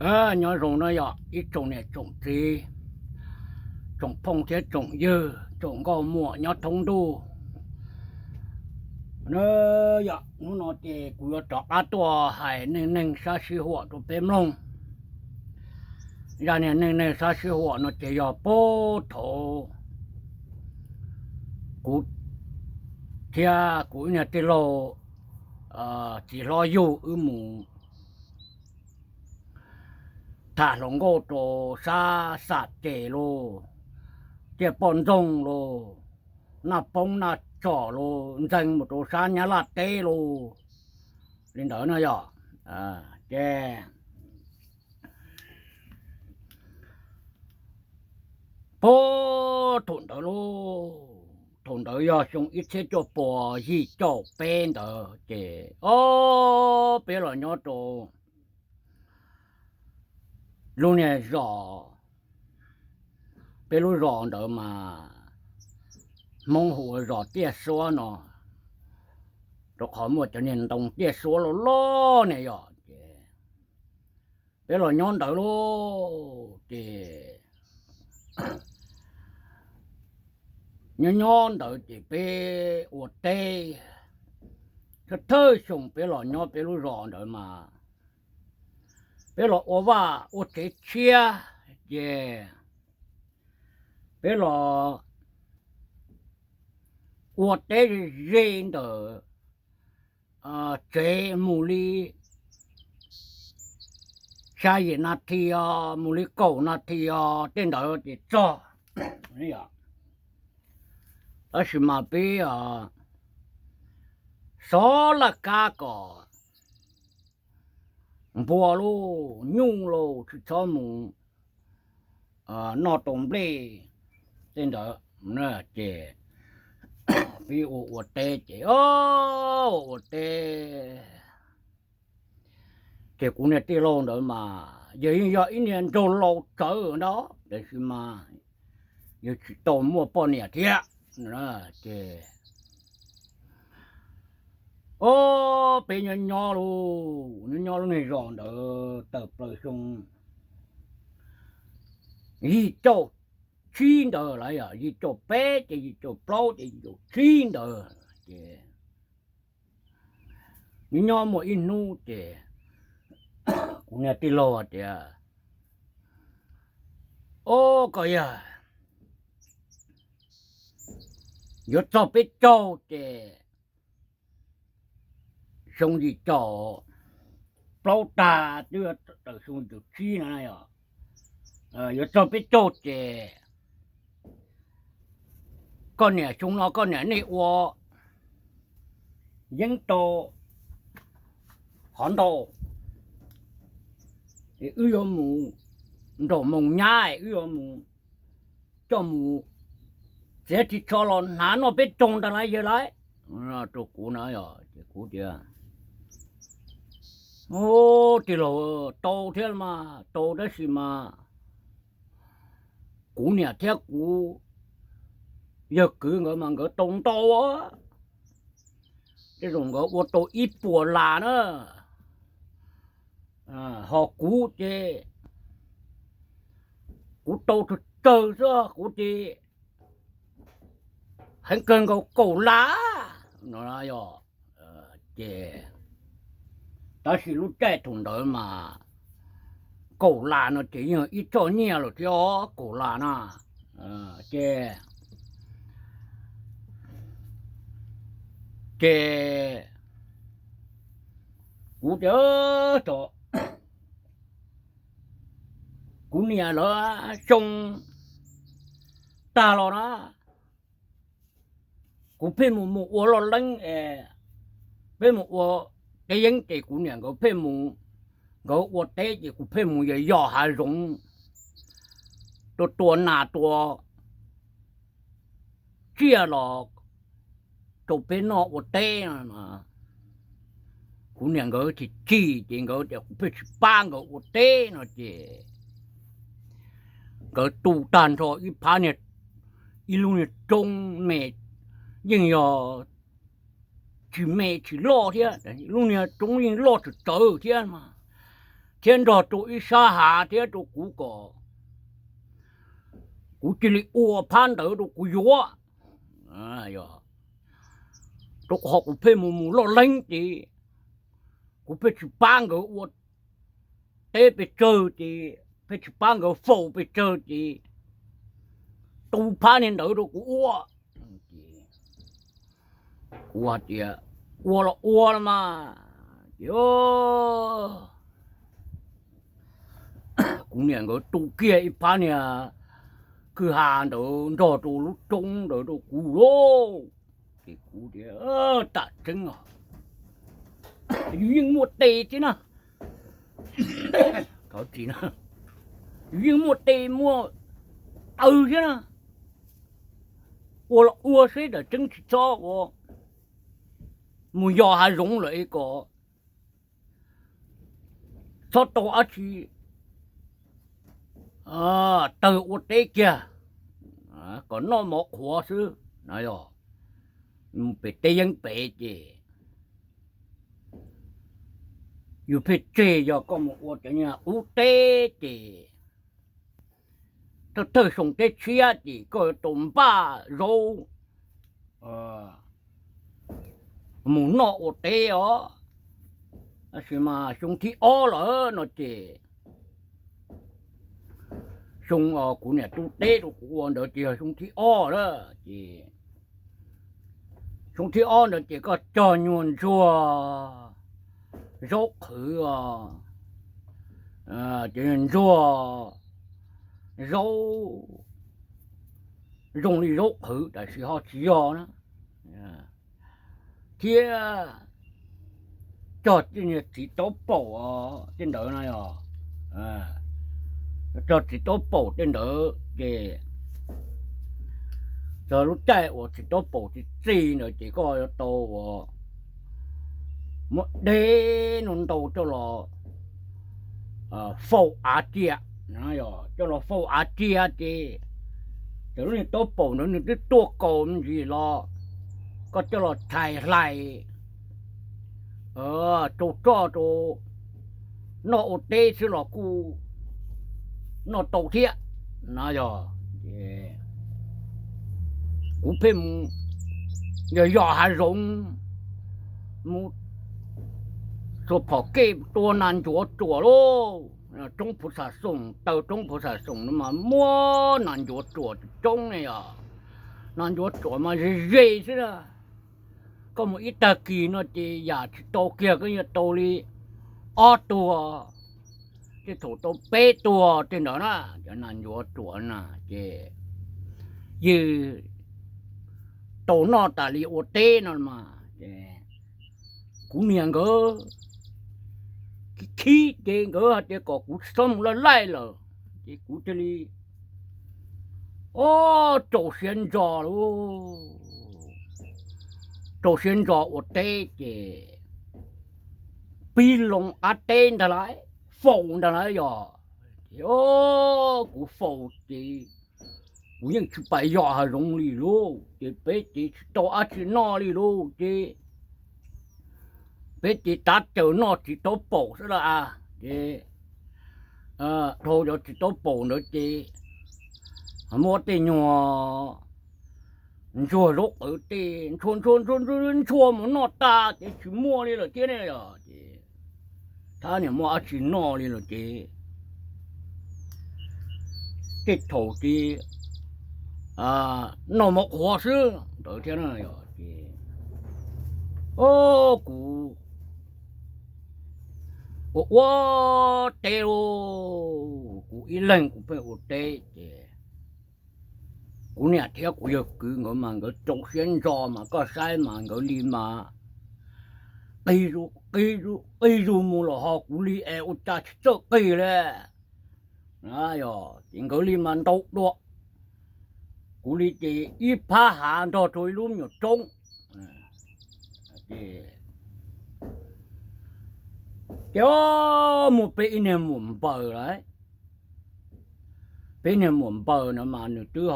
Nyob zoo na yog ib tsoom niam tsoom txiv, tsoom phooj thiab tsoom ywg, tsoom nkauj muam nyob thoob ntuj. Yog hnub no ces kuv yuav rov qab tuaj hais neej neeg sab sij huam rau peb mloog. Zaj niag neej neeg sab sij huam no ces yog puag thaum kuv thiab kuv ib niag tij laug txiv hlob yug wb mus tham hluas nkauj rau sab Xam Ces lauj, Tiaj Poj Ntxoog lauj, Naj Poob Naj Tsom lauj, ntxeev mus rau sab Nyab Laj teb lauj. Li ntawd no yog, ces puag thaum ntawd lauj, thaum ntawd yog xyoo ib txhiab cuaj puas yim caum peb ntawd ces ob peb los nyob rau lub niag zos, peb lub zos ntawd mas Hmoob hu ua zos Tiaj Suab no, rau qhov muaj cov niag ntoo tiaj suab loj loj ne yog ces peb los nyob ntawd lauj ces nyob nyob ntawd ces peb ua teb, thawj thawj xyoo peb los nyob peb lub zos ntawd mas peb los ua vaj ua tsev tshiab ces peb los ua teb ze ntawm tsev mus li xya yim nas this os, mus li kaum nas this os tej ntawd ces txog. Tab sis mas peb xov laj kab kom npua lauj, nyuj lauj, tsis txhob mus noj tau nplej tej ntawd ces peb ua ua teb ces ua ua teb ces kuv niag tij laug ntawd mas yog yeej yog ib niag nraug laus tsawv ntag, tab sis mas yog tsis tau muaj poj niam thiab ces ob peb nyob nyob lauj, nyob nyob lub niag zos ntawd tawm plaws xyoo yim caum tsib ntawd los yog yim caum peb ces yim caum plaub ces yim caum tsib ntawd ces nyob nyob muaj ib hnub ces kuv niag tij laug tias, Ob, koj yog yuav txog peb caug ces xyoo yim caum plaub tag twb tawm xyoo yim caum tsib no, yuav txog peb caug ces koj niam xyoo no koj niam nej ua yeeb tau qhov ntau, wb yuav mus nraum moos nyab, wb yuav mus coj mus txiav ris tsho los hnav noj peb caug ntag lauj yawg lauj. Rau kuv na, ces kuv tias, Tij laug, tau thiab mas tau tab sis mas kuv niam thiab kuv yawg kwv nkawd mas nkawd tau ntau, tej zaum nkawd ua tau ib puas las na, ho kuv ces kuv tau tsawg tsawg xwb, kuv ces heev kawg nkaus kaum las no yog ces tab sis lub caij thaum ntawd mas kaum las no ces yeej ib txoj nyiaj lawm thiab, kaum las na ces ces kuv tias, Kuv niam lawv xyoo tag los na, kuv pheej mus mus ua loj leeb, peb mus ua teb yeeb ces kuv niam nkawd pheej mus, nkawd ua teb ces kuv pheej mus yos yos hav zoov, tua tua nas tua tsiaj los rau peb noj ua teb no. Kuv niam nkawd chim chim ces nkawd tias kuv pheej tsis pab nkawd ua teb no ces nkawd tu tag nrho ib phab niag, ib lub niag roob me, yeej yog tsis me tsis loj thiab, lub niag roob yeej loj tsawv tsawv thiab mas, thiab nrog rau ib sab hav thiab rau kuv kom kuv cia li ua phab ntawd rau kuv yuav. Rau qhov kuv pheej mus mus loj leeb ces kuv pheej tsis pab nkawd ua teb pes tsawg ces, pheej tsis pab nkawd faus pes tsawg ces tu phab niag ntawd rau kuv ua. Kuv hais tias ua los ua los mas, ces kuv niam nkawd tu kiag ib phab niag kwj ha ntawd nrog rau lub roob ntawd rau kuv lauj. Ces kuv tias, tam tseeb os, yus yeej muaj tes thiab na, yus yeej muaj tes muaj taw thiab na, ua los ua seb tam tseeb tsis txhob ua mus yos hav zoov lawm es kom txhob tau dab tsi tawg ua teb kiag, kom noj mov qhuav xwb na yog. Mus pem teb yeeb pem ces yus pheej tseg, yog koj mus ua cov nyuag qub teb ces thawj thawj xyoo teb tshiab ces koj yuav tau npaj zaub mus noj ua teb os. Tab sis mas xyoo thib ob lawm no ces xyoo kuv niam tu teb rau kuv ua ntawd ces yog xyoo thib ob lawm ces xyoo thib ob ntawd ces koj cog nyuag ntsuag zaub qhwv os, cov nyuag ntsuag zaub zoo li zaub qhwv tab sis ho tsis yog na, thiab cog tej niag txiv taub paum tej ntawd no yog, cog txiv taub paum tej ntawd ces txog lub caij uas txiv taub paum txi txi ntawd ces koj yuav tau uas muab deb no ntau coj los faus av cia, coj los faus av cia ces cov lub niag taub paum ntawd nws twb tuaj kaus me ntsis los koj coj los tshais hlais rau roj rau noj ua teb xwb los kuj noj tau thiab na yog. Kuv pheej mus yos yos hav zoov, mus xuas phom kej tua nas ncuav tsuas lauj, roob Phuv Xam Xoom, taw roob Phuv Xam Xoom no mas muab nas ncuav tsuas coob ne yog, nas ncuav tsuas mas ze ze xwb na. Koj mus ib tag kis no ces yam tsis tau kiag koj yuav tau li ob tuag, tej thaum tau peb tuag tej ntawd na, cov nas ncuav tsuas na ces yeej tau noj tas li ua teb no mas. Kuv niam nkawd khib ces nkawd hais tias kom kuv tsis txhob mus laij laij lawm ces kuv thiaj li o rau siab ntso lauj, rau siab ntso ua teb ces pib loo qab teb ntag lauj, faus ntag lauj yog. Ces kuv faus ces kuv yeej tsis pais yos hav zoov li lauj, ces peb ces tsis tau dab tsi noj li lauj ces peb ces tav caws noj txiv taub paum xwb las. Ces dhau cov txiv taub paum ntawd ces muab tej nyuag ntsuag zaub qhwv tej ntshua ntshua ntshua ntshua mus noj tas ces tsis muaj li lawm thiab ne yog. Ces thab niam muaj dab tsi noj li lawm ces tej thaum ces noj mov qhuav xwb ntawd thiab na yog. Ces o kuv ua ua teb lauj, kuv ib leeg kuv pheej ua teb ces kuv niam thiab kuv yawg kwv nkawd mas nkawd rau siab ntso mas koj saib mas nkawd li mas qis zus qis zus qis zus mus los ho kuv li es ua cas tsis txawj qis li. Yog ces nkawd li mas ntau dua, kuv li ces ib phab hav nrog rau ib lub me nyuam roob. Ces muaj peb ib niag muam npaws lawm, peb niag muam npaws no mas nws twb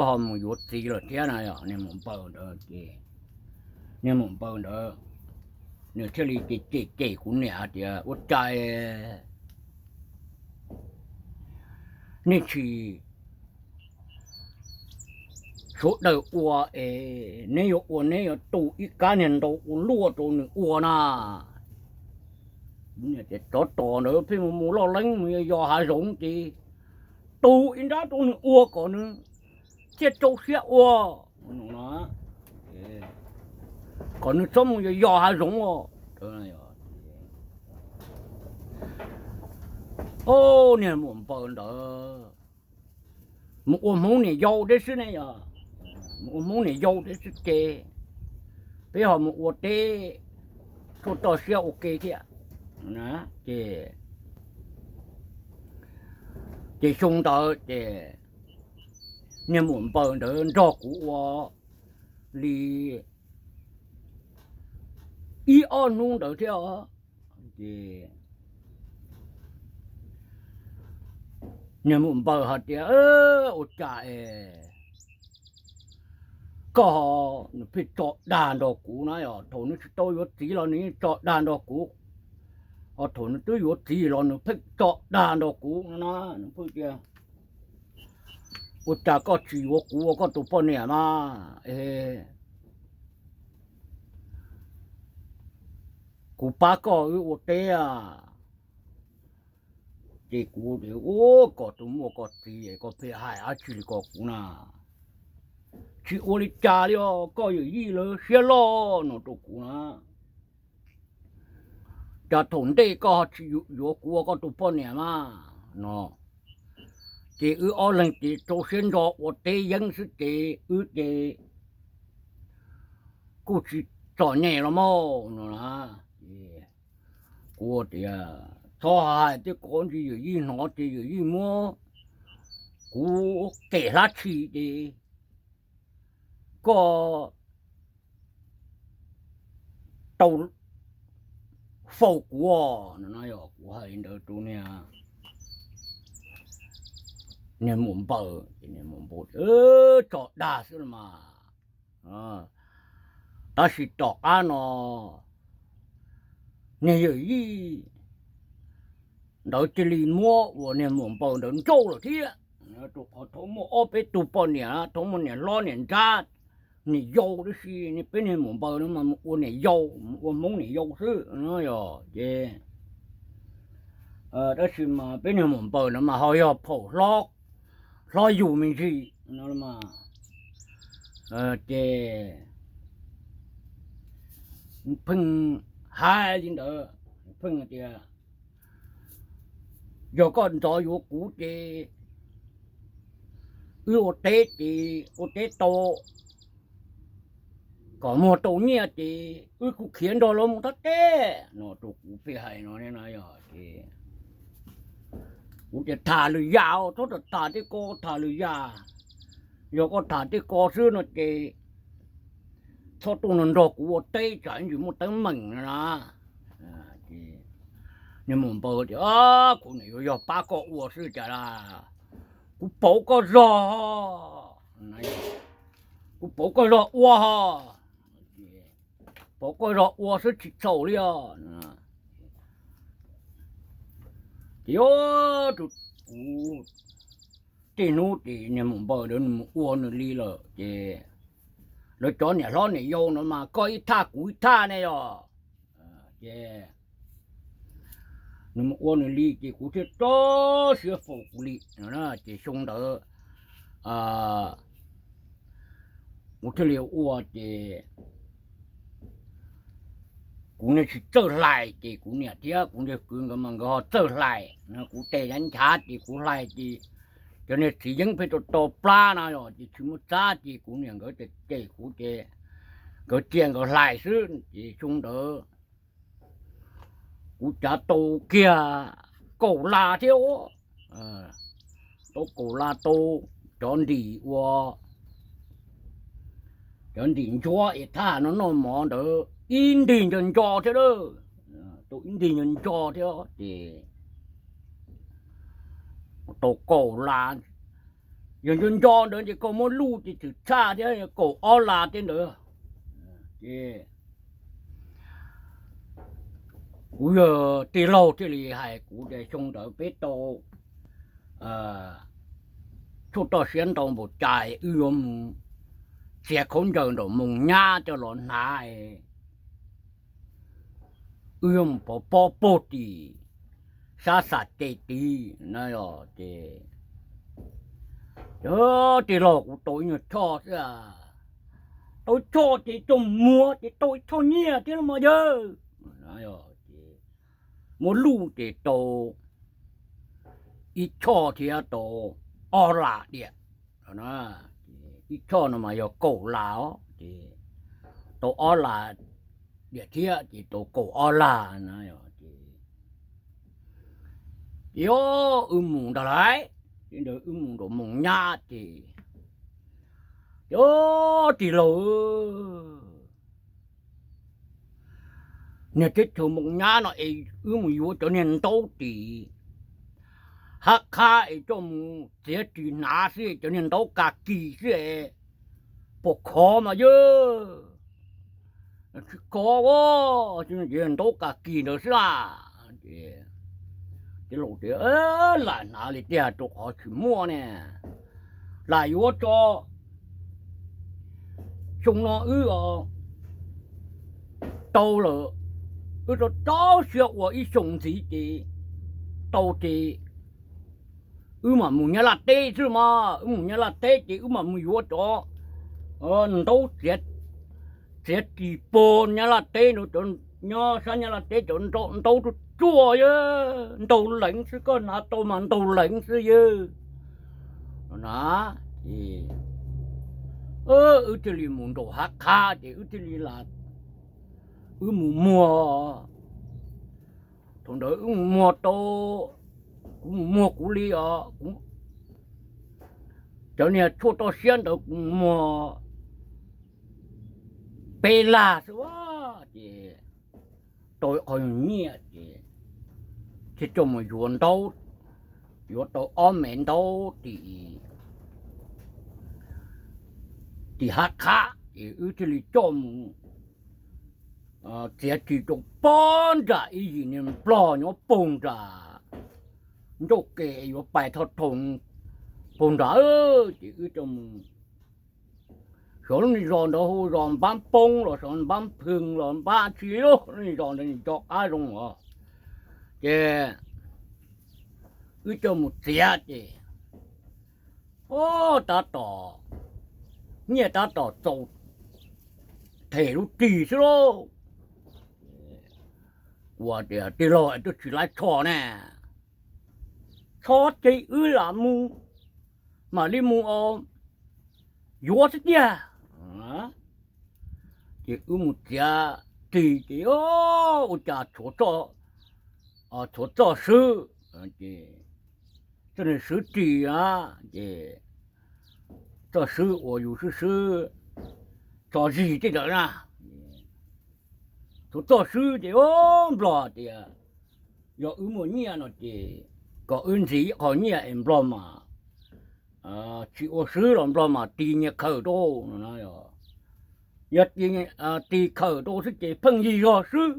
ho mus yuav txiv lawm thiab na yog. Niag muam npaws ntawd ces, niag muam npaws ntawd nws thiaj li cem cem cem kuv niam hais tias, ua cas nej tsis sawv daws ua es neb yuav ua neb yuav tu ib kab niag ntau ua luaj rau nws ua na. Tsov tom ntawd pheej mus mus loj leeb mus yos hav zoov ces tu ib nrab rau nws ua kom nws thiaj rau siab ua, kom nws txhob mus yos yos hav zoov os. Niag muam npaws ntawd mus ua hmoob niam yau teb xwb ne yog, mus ua hmoob niam yau teb xwb ces peb ho mus ua teb tuaj toj siab ua ke thiab. Ces, ces xyoo ntawd ces niag muam npaws ntawd nrog kuv ua li ib ob hnub ntawd thiab os. Ces niag muam npaws hais tias, ua cas es koj, nws pheej tso dag nrog kuv na, yog thaum nws tsis tau yuav txiv los nws yeej tso dag nrog kuv, ho thaum nws twb yuav txiv los nws pheej tso dag nrog kuv no na. Nws pheej tias, ua cas koj tsis yuav kuv ua koj tus poj niam mas es kuv pab koj wb ua teb a. Ces kuv, ua, koj tus muaj koj txiv koj pheej hais dab tsi li ko kuv na, tsis ua li cas li os, koj yawm yij lawv siab loj no rau kuv na. Cas thaum ntej koj ho tsis yuav kuv ua koj tus poj niam mas no, ces wb ob leeg ces rau siab ntso ua teb yeeb xwb ces wb ces kuj tsis txom nyem los mas no. Kuv tias, txhob hais tej ko ntsis, yawm yij hnov ces yawm yij muab kuv kem hlab tshis ces koj tau faus kuv no. Kuv hais li ntawd rau niag, niag muam npaws, tso dag xwb los mas. Tab sis tom qab no niag yawm yij ntawd cia li muab uas niag muam npaws ntawd nrauj lawm thiab. Rau qhov thaum muaj ob peb tug poj niam, thaum muaj niam hlob niam nrab, niam yau tib si, peb niag muam npaws no mas mus ua niam yau, mus ua hmoob niam yau xwb no yog ces, tab sis mas peb niag muam npaws no mas ho yog phaum hlob yug me ntsis no mas. Ces pheej hais li ntawd, pheej tias, yog koj nrov yuav kuv ces wb ua teb ces ua teb tau, kom muag tau nyiaj ces wb kuj khiav nrog lawv mus thab teb no rau kuv pheej hais no. Yog ces kuv tias tham lwm yam, txhob tham tej ko, tham lwm yam. Yog koj tham tej ko xwb no ces txhob tuaj nrog kuv ua teb tsam ntsis muaj teeb meem no na. Niag muam npaws tias, kuv nim yuav yog pab koj ua xwb cas las, kuv pauv koj zog, kuv pauv koj zog ua ho, pauv koj zog ua xwb tsis txhaum li os. Ces kuv tej hnub ces niag muam npaws ntawd nws mus ua nws li lawm ces lawv cov niam hlob niam yau no mas koj ib thaj kuv ib thaj ne yog. Ces nws mus ua nws li ces kuv thiaj tso siab faus kuv li no. Ces xyoo ntawd kuv thiaj li ua ces kuv niag tsis txawj hlais ces kuv niam thiab kuv niag kwv nkawd mas nkawd ho txawj hlais. Kuv tes nchav nchav ces kuv hlais ces cov niag txiv yeeb pheej rau to plab no yog ces tsis muaj txab ces kuv niam nkawd cem cem kuv ces nkawd cia nkawd hlais xwb ces xyoo ntawd kuv cav tau kiag kaum las thiab, tau kaum las tau cov ntim ua, cov ntim ntsuab es thaj no noj mov ntawd ib ntig nco nco thiab lawm, tau ib ntig nco nco thiab ces tau kaum las. Yog nco nco ntawd ces koj muab luj ces txwm tshaj thiab, kaum ob las thiab ntawd ces Kuv yog tij laug thiaj li hais kuv tias xyoo ntawd peb tau tshuaj toj siab ntau npaum cas wb yuav mus txiav khaub ncaws nraum moos nyab coj los hnav, wb yuav mus pov pob puag tim sab xas ces tid na. Yog ces, yog tij laug, kuv tau ib nyuag choj xwb, tau choj ces coj mus muag ces tau ib choj nyiaj thiab los mas yawg. Muab luj ces tau ib choj thiab tau ob las diam. Ib choj no mas yog kaum las os, ces tau ob las diam thiab ces tau kaum ob las na. Ces wb mus ntag lauj, ces ntawd wb mus nraum moos nyab ces, ces tij laug, niag teb chaws moos nyab no es wb mus yuav cov niag ntaub tim Hab Qhab es coj mus txiav ris hnav xwb, cov niag ntaub kas kis xwb es puas khov mas yawg? Tsis khov, ntaub kas kis ntawd xwb las. Ces tij laug tias, lam hnav li tiag rau qhov tsis muaj ne, lam yuav tso. Xyoo no wb tau lawm, wb rau rau siab ua ib xyoos ntxiv ces tau ces wb mam mus Nyab Laj teb xwb mas, wb mus Nyab Laj teb ces wb mam mus yuav cov ntaub txiav ris puag Nyab Laj teb, nyob sab Nyab Laj teb cov ntaub tsuj tsuaj yawg, ntaug leev xwb, koj hnav tau mas ntaug leev xwb yawg. Na, ces wb thiaj li mus nraum Hab Qhab ces wb thiaj li lam, wb mus muag, thaum ntawd wb mus muag tau, kuv mus muag kuv li os, cov niag tshuaj toj siab ntawd kuv muag peb lag xwb ces tau qhov nyiaj ces thiaj coj mus yuav ntaub, yuav tau ob me ntaub tim, tim Hab Qhab ces wb thiaj li coj mus txiav ris rau pob nram ib yim niag nplog nyob puag nram ncauj ke yuav pais thoj thoo puag nrad, ces wb coj mus xyov lub niag zos ntawd hu zos Npab Poob los xyov Npab Phwg los Npab tsi, lub niag zos ntawd nco qab zoo os. Ces wb coj mus txiav ces, o, tab tom, nyiaj tab tom txaus them lub ris xwb lauj. Ua tias tij laug es twb tsis laib tsho ne, tsho ces wb lam mus, mam li mus yuav xwb tiag. Ces wb mus txiav ris ces ua cas tshuav txoj swb, ces txoj swb ris na, ces txoj swb uas yus swb swb tso zis tej ntawd na, tshuav txoj swb ces nplog tias yog wb muaj nyiaj no ces kom wb ntxiv ib qho nyiaj es nplog mas tsis ua swb los nplog mas tis nyias khaws rau no. Yog tis khaws rau xwb ces pheej yig zog swb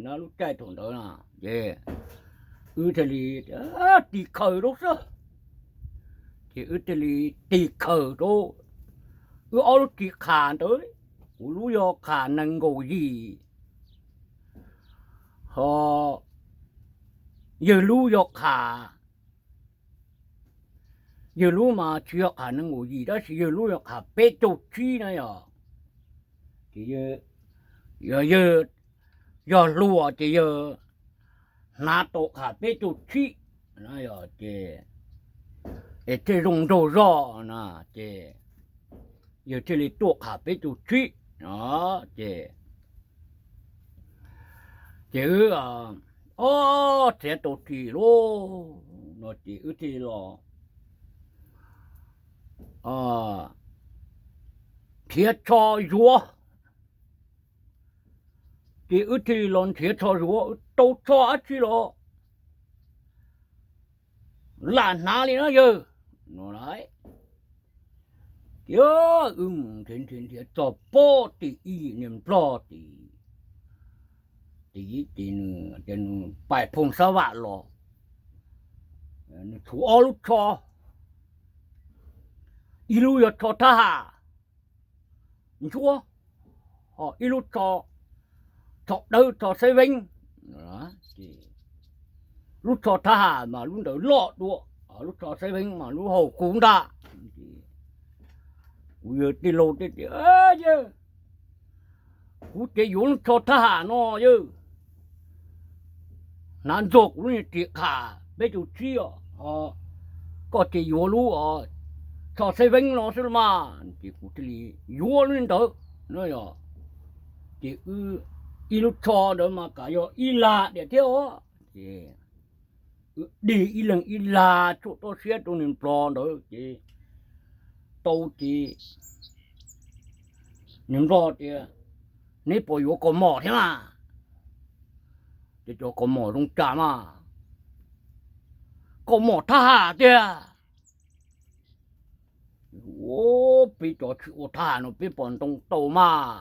na, lub caij thaum ntawd na. Ces wb thiaj li tis khaws rau xwb, ces wb thiaj li tis khaws rau. Wb ob lub ris qhas ntawd, kuv lub yog qhas nees nkaum yim, ho yawg lub yog qhas, yawg lub mas tsis yog qhas nees nkaum yim tab sis yawg lub yog qhas peb caug tsib na yog. Ces yawg, yog hluas ces yawg hnav tau qhas peb caug tsib na yog, ces es thiaj zoo nraug zog na, ces yawg thiaj li tuaj qhas peb caug tsib no. Ces, ces wb, o, txiav tau ris lauj no ces wb thiaj li los nrhiav tsho yuav. Ces wb thiaj li los nrhiav tsho yuav, wb tau tsho dab tsi los lam hnav li na yawg no lauj. Ces wb mus nrhiav nrhiav nrhiav txog pob tim ib yim niag nplog tim, tid ces nws pais phooj xab vam los, nws tshuav ob lub tsho, ib lub yog tsho thab ham ntsuab, ho ib lub tsho, tsho dawb tsho xaib veeb. Lub tsho thab ham mas lub ntawd loj dua, lub tsho xaib veeb mas lub haum kuv ntag. Kuv yawg tij laug thiaj tias, yawg, kuv ces yuav lub tsho thab ham no yawg. Hnav ntxuag kuv lub niag riam qham peb caug tsib os, koj ces yuav lub tsho xaib veeb no xwb los mas. Ces kuv thiaj li yuav lub ntawd no. Ces ib lub tsho ntawd mas kam yog ib lag diam thiab os. Ces wb dig ib leeg ib lag tshuaj toj siab rau niag nplog ntawd ces tau ces niag nplog tias, neb puas yuav kaus mom thiab mas? Ces cov kaus mom zoo cas mas? Kaus mom thab ham tiag. Ua, peb cov tsis ua thab ham no peb puas ntoo tau mas?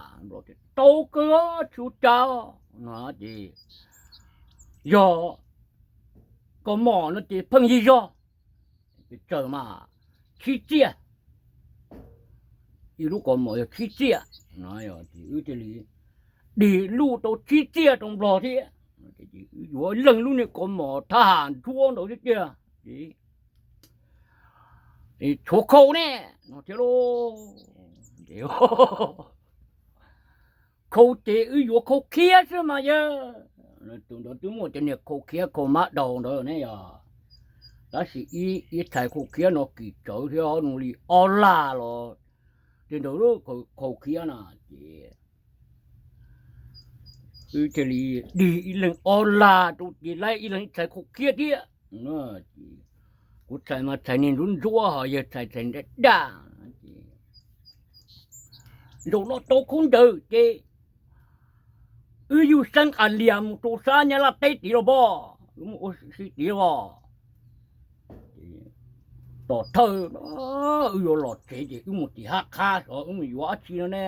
Tau kawg, tsis ua cas no. Ces yog kaus mom no ces pheej yig zog, peb tsaws mas tsib txiaj, ib lub kaus mom yog tsib txiaj no. Ces wb thiaj li dig luj tau tsib txiaj rau nplog thiab. Wb yuav leeg lub niag kaus mom thab ham ntsuab ntawd thiab tiag. Tshuav khau ne no thiab lauj. Khau ces wb yuav khau khiab xwb mas yawg. Tus ntawd twb muaj cov niag khau khiab khau mab daug ntawd ne yog, tab sis ib txhais khau khiab no kim tsawv thiab, nws li ob lag los tej ntawd khau khiab na. Ces wb thiaj li dig ib leeg ob lag rau ces laib ib leeg ib txhais khau khiab thiab. Kuv txhais mas txhais niag ntsuab ntsuab, ho yawg txhais txhais daj daj. Zaum no tau khaub ncaws ces wb yug Xeeb Qas Lias mus rau sab Nyab Laj teb tid los pog, wb mus ua si tid os. Tom thawj wb yuav los tsev ces wb mus tim hab qhab xyov wb mus yuav dab tsi no ne.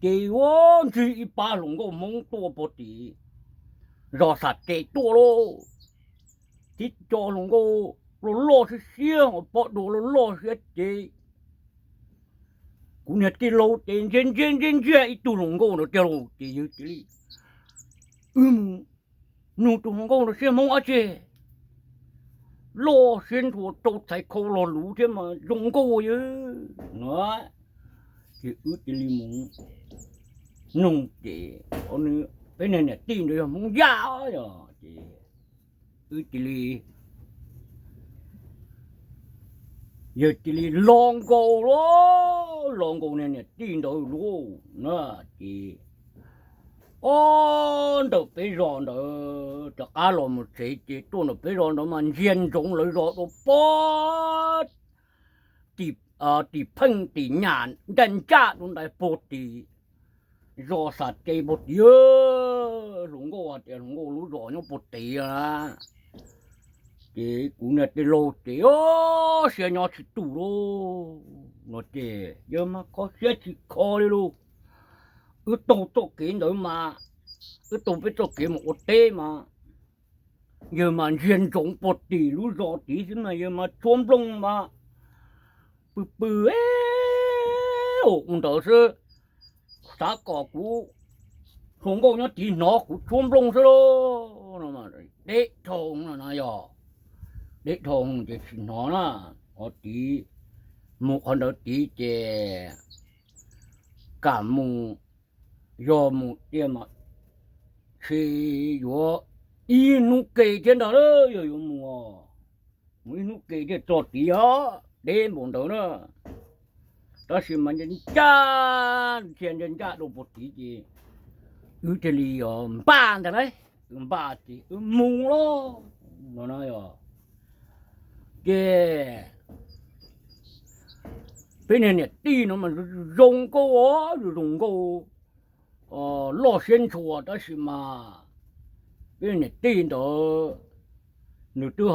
Ces ua ntsig ib pab hluas nkauj Hmoob tuaj puag tim zos Xam Ces tuaj lauj. Tib co hluas nkauj loj loj siab siab, pob duav loj loj siab ces kuv niag tij laug ces ntsia ntsia ntsia ntsia ib tug hluas nkauj ntawd tiag lauj. Ces yawg cia li, wb mus nug tus hluas nkauj ntawd seb Hmoob dab tsi, loj siab ntshua rau txhais khau los luv thiab mas zoo nkauj yawg no. Ces wb cia li mus nug ces peb niag niam tij ntawd yog Hmoob Yaj os. Ces wb cia li, yawg cia li los nkaus lauj, los nkaus niag niam tij ntawd lauj na. Ces ob ntawm peb zos ntawd rov qab los mus tsev ces tuaj ntawm peb zos ntawd mas ntsia ntsoov lawv zos rau pob tim pheej tim nyam ncaj ncaj rau ntais puag tim zos Xam Ces puag tim. Hluas nkauj tias hluas nkauj lub zos nyob puag tim na. Ces kuv niag tij laug ces siab nyob tsis tu lauj no ces yawg mas kho siab tsis kho li lauj. Wb taug txoj kev ntawd mas, wb taug peb txoj kev mus ua teb mas, yawg mas ntsia ntsoov puag tim lub zos tid xwb mas yawg mas tshuab nplooj mas pw pw ua ntawd xwb, xav kom kuv hluas nkauj nyob tid hnov kuv tshuab nplooj xwb lauj. Deb dhau no na yog, deb dhau ces tsis hnov na. Qhov tid, mus qhov ntawd tid ces kam mus, yog mus tiag mas ntshe yuav ib hnub ke thiab ntag, yog yuav mus, mus ib hnub ke thiaj txog tid os, deb npaum ntawd na. Tab sis mas ncaj ncaj, ncaj ncaj rau puag tid ces wb thiaj li npaj ntag lauj, wb npaj ces wb mus lauj no na yog. Ces peb niag niam tij no mas zoo nkauj os, zoo nkauj, loj siab ntshua tab sis mas peb niam tij ntawd nws twb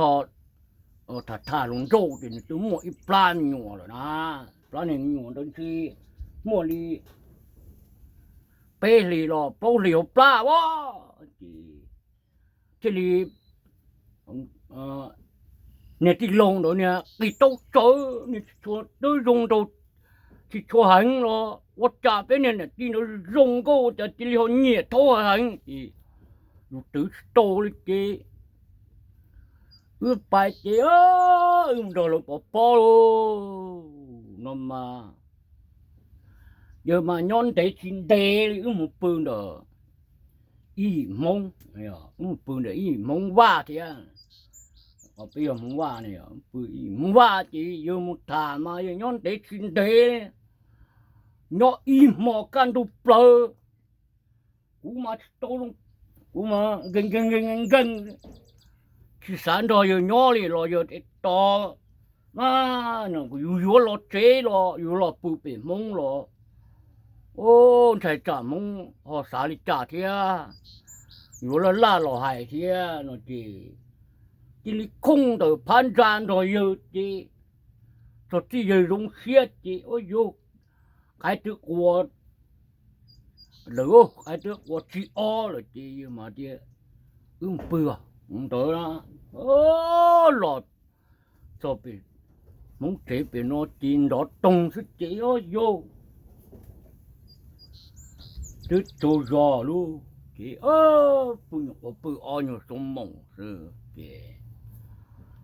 ho tham tham hluas nraug ces nws twb muaj ib plab me nyuam lawm na. Plab niag me nyuam ntawd ntshe muaj li peb hlis los plaub hlis hauv plab a. Ces thiaj li niag tij laug ntawd niag qis tau tsawv, niag tsis tshua zoo nraug, tsis tshua heev los ua cas peb niag niam tij ntawd zoo nkauj ua cas cia li ho nyiam thaub heev ces yus twv tsis tau li ces wb pais ces wb mus nrog lawv pov pob lauj. No mas yawg mas nyob ntev tsis ntev li, wb mus pw ntawm ib yim Hmoob, wb mus pw ntawm ib yim Hmoob Vaj thiab. Peb yog Hmoob Vaj ne, pw ib yim Hmoob Vaj ces yawg mus tham mas yawg nyob ntev tsis ntev, nyob ib hmo kaj ntug plaws. Kuv mas tsis tau, kuv mas nkees nkees nkees nkees, tsis xav nrog yawg nyob li los yawg tes tos mas, yus yuav los tsev los yuav los pw pem Hmoob los, ntshai tsam Hmoob ho xav li cas thiab, yuav laj laj los hais thiab no ces cia li khooj ntawm phab ntsa nrog yawg ces txog txij yawg zoo siab ces ua yog qaiv twb qua lawm, qaiv twb qua tsib ob lawm ces yawg mas tias wb mus pw ntawd na. Los txog pem Hmoob tsev pem no ces nrov toog xwb ces ua yog twb tsaug zog lub ces pw nyuam qhuav pw ob nyuag xyoo moos xwb ces,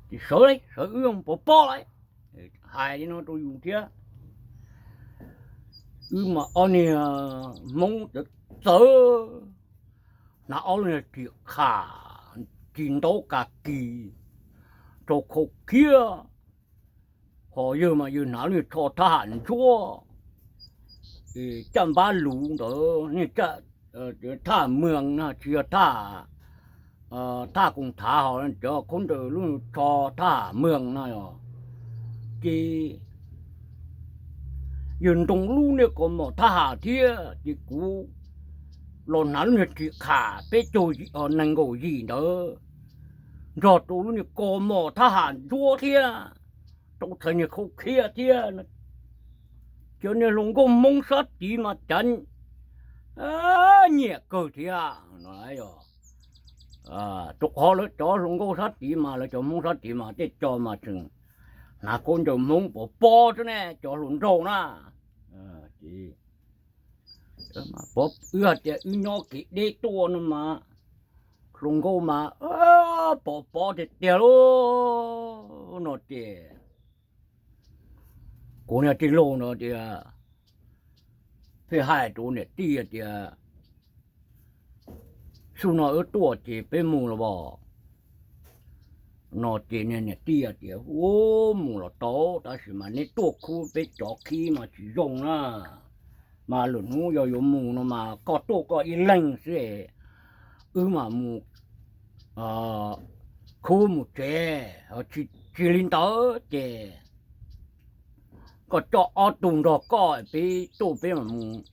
ces sawv, sawv wb pov pob lawm. Hais li no rau yus thiab, wb mas ob niag Hmoob txawv txawv, hnav ob lub niag riam qham ci ntaub kas kis rau khau khiab, ho yawg mas yawg hnav lub niag tsho thab ham ntsuab, caj npab luv ntawd, niag thaj mwag no tsis yog thaj, thaj koos thav ho cov khaub ncaws lub tsho thab ham mwag no os. Ces yawg ntoo lub niag kaus mom thab ham thiab ces kuv los hnav lub niag riam qham peb caug nees nkaum yim ntawd nrog rau lub niag kaus mom thab ham ntsuab thiab, rau txhais niag khau khiab thiab. Cov niag hluas nkauj Hmoob sab tid mas cav nyiam kawg thiab no. Rau qhov lawv cov hluas nkauj sab tid mas lawv cov Hmoob sab tid mas tej co mas tseem hnav khaub ncaws Hmoob pov pob xwb ne, cov hluas nraug na. Wb hais tias wb nyob kev deb tuaj no mas hluas nkauj mas pov pob tiag tiag lauj no ces kuv niag tij laug no tias, pheej hais rau niam tij tias, xub no wb tuaj ces peb mus los as no ces niag niam tij tias, ub, mus los tau tab sis mas neb tuaj khub peb cov khib mas tsis zoo na, mas lwm hnub yog yuav mus no mas koj tuaj koj ib leeg xwb, wb mas mus khub mus tsev, tsis li ntawd ces koj coj ob tug nrog koj peb tuaj peb mam mus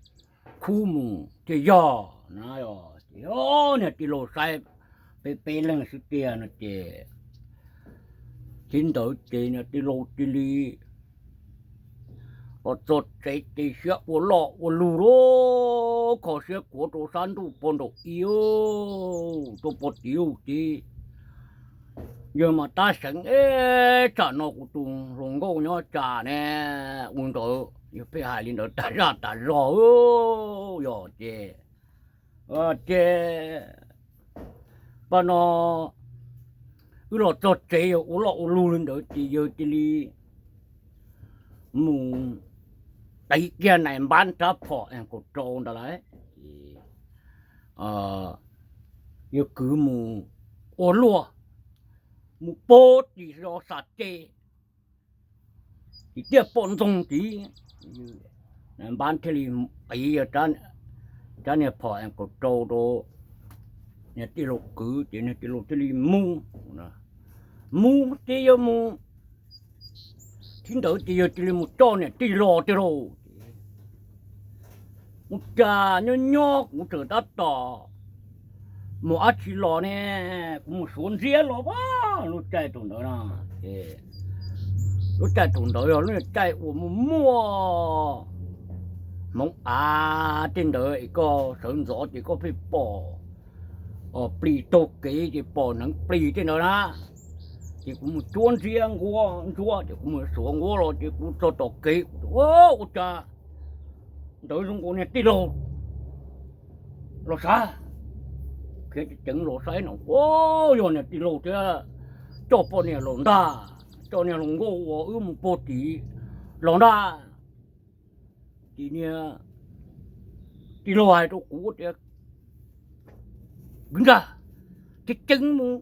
khub mus thiaj yog na. Ces niag tij laug saib peb peb leeg xwb tiag no ces, thaum ntawd ces niag tij laug cia li los txog tsev ces siab ua loj ua lug lauj, kho siab kuav rau sab ntuj puag nraum ib rau puag tim ub ces yawg mas tab seev, eb, tsam no kuv tus hluas nkauj nyob tsam ne, ua ntawd yawg pheej hais li ntawd tas zaj tas zog yog ces, ces pab no wb los txog tsev yawg ua loj ua lug li ntawd ces yawg cia li mus tiv kiag nais npab rab phom es kaum rau ntawd lawm ces yawg kwv mus ua luaj, mus pag tim zos Xam Ces, tim tiaj poj ntxoog tid, npab thiaj li qiv yawg rab niag phom es kaum rau rau niag tij laug kwv ces niag tij laug thiaj li mus, mus ces yawg mus, thaum ntawd ces yawg cia li mus coj niam tij los tiag lauj. Ua cas nyob nyob kuv txawm tab tom mus dab tsi los ne, kuv mus suav ntxiab los a, lub caij thaum ntawd no ces, lub caij thaum ntawd yog lub caij uas muaj muaj hmoov av tej ntawd es koj sawv ntxov ces koj pheej pom plis taug kev ces pom hneev plis tej ntawd na. Ces kuv mus cuab ntsiab nquab ntsuab ces kuv mus xuav nquab los ces kuv txog tom kev, ua cas ntawd zoo nkaus niag tij laug los sav, khiav ceev los saib no, ua yog niag tij laug thiab coj poj niam los ntag, coj niag hluas nkauj uas wb mus puag tim los ntag. Ces niag tij laug hais rau kuv tias, kwv ntag, ceev ceev mus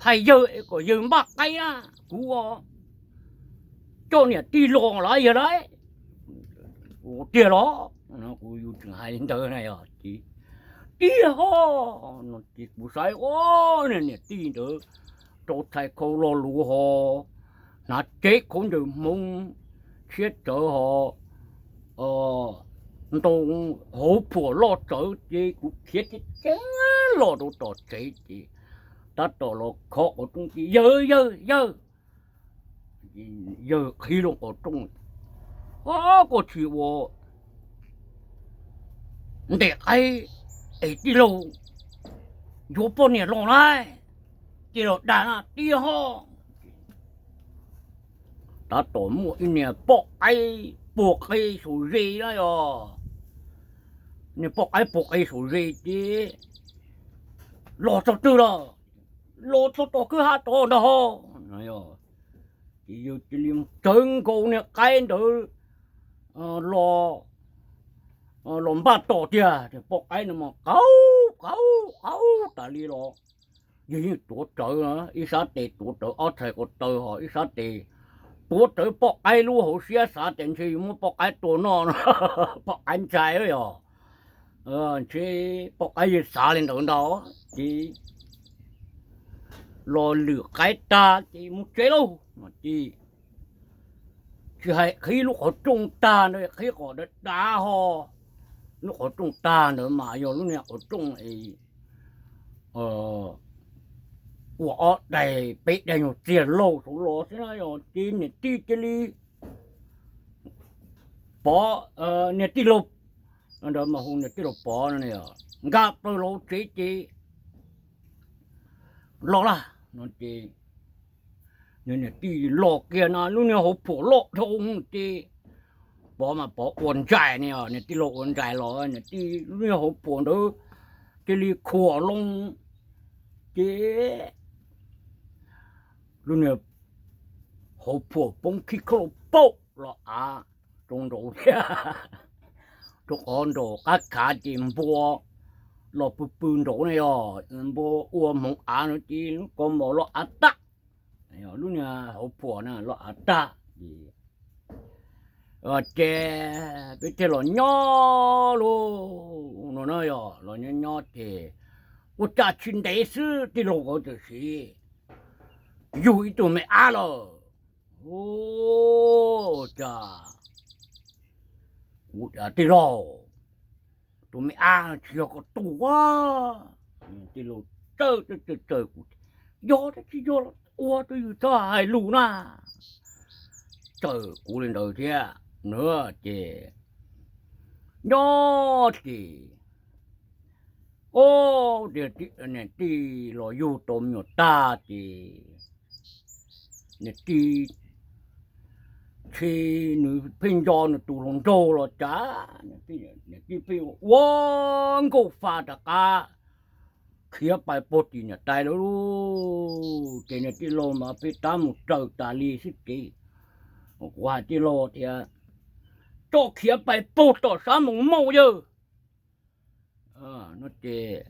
hais yawg es kom yawg npaj qaib na, kuv coj niam tij los lawm yawg lauj. Ua tiag los? Kuv yus tseem hais li ntawd na yog tiag ho no ces kuv saib ua niam tij ntawd rau txhais khau lo lus ho hnav tsev khaub ncaws Hmoob tshiab tsawv ho ntoo hauv phuam loj tsawv ces kuv khiav ceev ceev los rau tom tsev ces tab tom los khov qhov rooj ces yawg yawg yawg, yawg qhib loo qhov rooj, o, koj tsis ua ntes qaib es tij laug yuav poj niam los na, tij laug dag na tiag ho. Tab tom muaj ib niag poj qaib puag qe saum ze na yog, niag poj qaib puag qe saum ze ces los txog twg los? Los txog tom kwj ha tod ntag ho. Ces yawg cia li tsawv nkaus niag qaib ntawd los npaj tom tiag, poj qaib no mas qaub qaub qaub tas li los yawg yeej tuav rawv, ib sab tes tuav rawv ob txhais ko taw ho ib sab tes tuav rawv poj qaib lub hauv siab xav tias ntshe yuav muab poj qaib tua noj no. Poj qaib ntshai yog, ntshe poj qaib yeej xav li ntawd ntag ces los lwm qaib tag ces mus tsev lauj no ces tsis hais qhib lub qhov rooj tag ntawd, qhib qhov dav dav ho, lub qhov rooj tag ntawd mas yog lub niag qhov rooj ua ob daig peb daig nyuag txiag laug saud los xwb na yog ces niam tij cia li pov, niag tij laug ntawd mas hu niag tij laug pov no nkag plaws los tsev ces los lawm no ces nws niam tij los kiag na lub niag hauv phuam loj dhau ces pov mas pov ua ntsais ne, niag tij laug ua ntsais los niag tij lub niag hauv phuam ntawd cia li khuam loo ces lub niag hauv phuam poob khib khaub lauj paum los av rau nraud thiab, rau qhov nraum qab khav ces npua los pw pw nraud ne yog, npua ua hmoov av no ces lub kaus mom los av tag, lub niag hauv phuam na los av tag ces ces peb thiaj los nyob lauj no na yog los nyob nyob ces ua cas tsis ntev xwb tij laug nkawd txawm sim yug ib tug me ab lawm. Ua cas kuv tias tij laug, tus me ab tsis yog koj tug a? Tij laug txawj txawj txawj kuv, yog thiab tsis yog los ua rau yus txhob hais lus na. Txawm kuv li ntawd thiab na ces nyob ces o, niam tij los yug tau me nyuam tag ces niam tij ntshe nws pheej nco nws tus hluas nraug los cas, niam tij pheej ua nkauj fa rov qab khiav pais puag tim niam tais lawm. Ces niam tij laug mas pheej tab mus raws tas li xwb ces kuv hais tij laug tias, coj khiav pais puag tom sab Moos Mauj yawg. Ces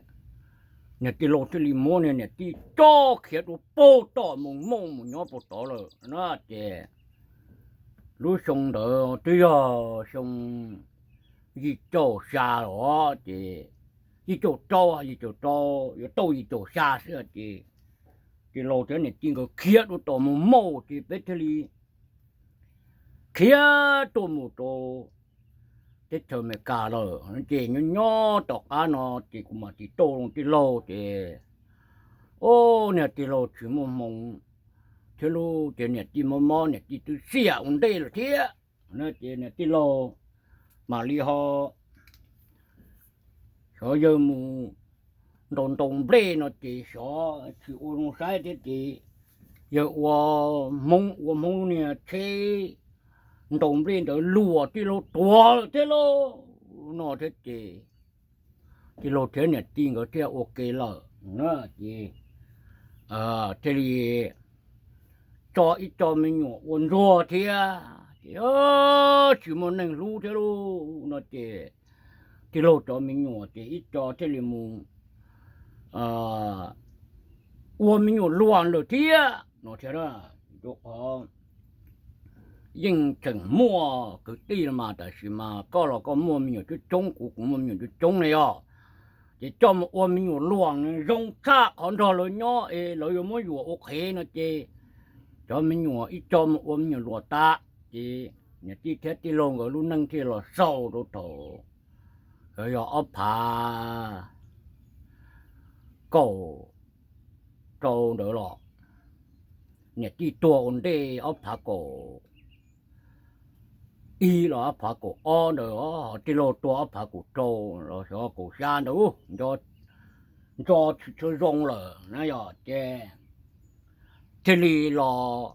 niag tij laug thiaj li muab niag niam tij coj khiav rau puag tom Moos Mauj mus nyob puag tod lawm na. Ces lub xyoo ntawd twb yog xyoo yim caum xya los ces yim caum rau, yim caum rau yuav tau yim caum xya xwb ces tij laug thiab niam tij nkawd khiav rau tom Moos Mauj ces peb thiaj li khiav tuaj mus rau teb chaws Amelikas lawm. Ces nyob nyob tom qab no ces kuv mam tsis tau los tij laug ces, o, niag tij laug tsis muaj hmoo thiab lauj, ces niam tij mob mob niam tij twb xiam ua ntej lawm thiab. Ces niag tij laug mam li ho xyov yawg mus ntaus ntaus nplej no ces xyov tsis ua zoo saib thiab ces yawg ua Hmoob ua Hmoob niag tsheb ntaus nplej ntawd luag tij laug tuag lawm thiab lauj no thiab ces tij laug thiab niam tij nkawd thiaj ua ke lawm na ces thiaj li tso ib co me nyuam ua ntsuag thiab ces tsis muaj neeg hlub thiab lauj no ces tij laug cov me nyuam ces ib co thiaj li mus ua me nyuam luag lawm thiab no thiab. Rau qhov yeej tseem muaj kwv tij los mas tab sis mas koj los koj muaj me nyuam coob coob, kuv kuv muaj me nyuam coob coob ne yog ces coj mus ua me nyuam luag zoo tshaj qhov nrog lawv nyob es lawv yuav muab yuam ua qhev no ces cov me nyuam ib co mus ua me nyuam luag tas ces niam tij thiab tij laug nkawd lub neej thiaj los xaus rau thaum yog ob phav kaum rau ntawd los niam tij tuag ua ntej ob phav kaum ib los ob phav kaum ob ntawd, ho tij laug tuag ob phav kaum rau los xyov kaum xya ntawd, ntso tsis tshua zoo lawm na yog ces thiaj li los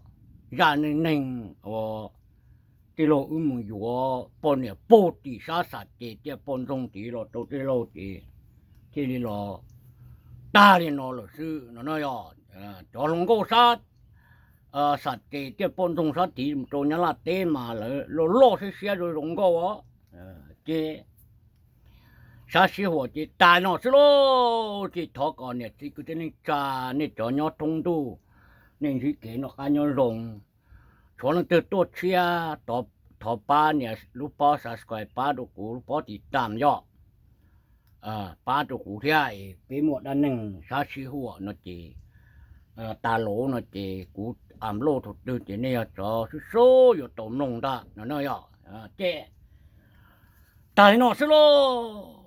zaj neej neeg uas tij laug wb mus yuav poj niam puag tim sab Xam Ces Tiaj Poj Ntxoog tid los rau tij laug ces thiaj li los tag li no lawm xwb no na yog. Cov hluas nkauj sab Xam Ces Tiaj Poj Ntxoog sab tid mus rau Nyab Laj teb mas lawv loj loj siab siab zoo zoo nkauj os ces sab sij huam ces tas no xwb lauj. Ces thov kom niam txiv kwv tij neej tsa, nej cov nyob thoob ntuj, nej ntsib kev noj qab nyob zoo. Tshuav leej twg tuaj tshiab, thov pab nias lub pob subscribe, pab rau kuv lub pob tiv tam yog pab rau kuv thiab es peb muaj dab neeg sab sij huam no ces tas lauv no ces kuv upload thaum twg ces nej yog cov sub sub yuav tau mloog ntag no na yog. Ces tag li no xwb lauj.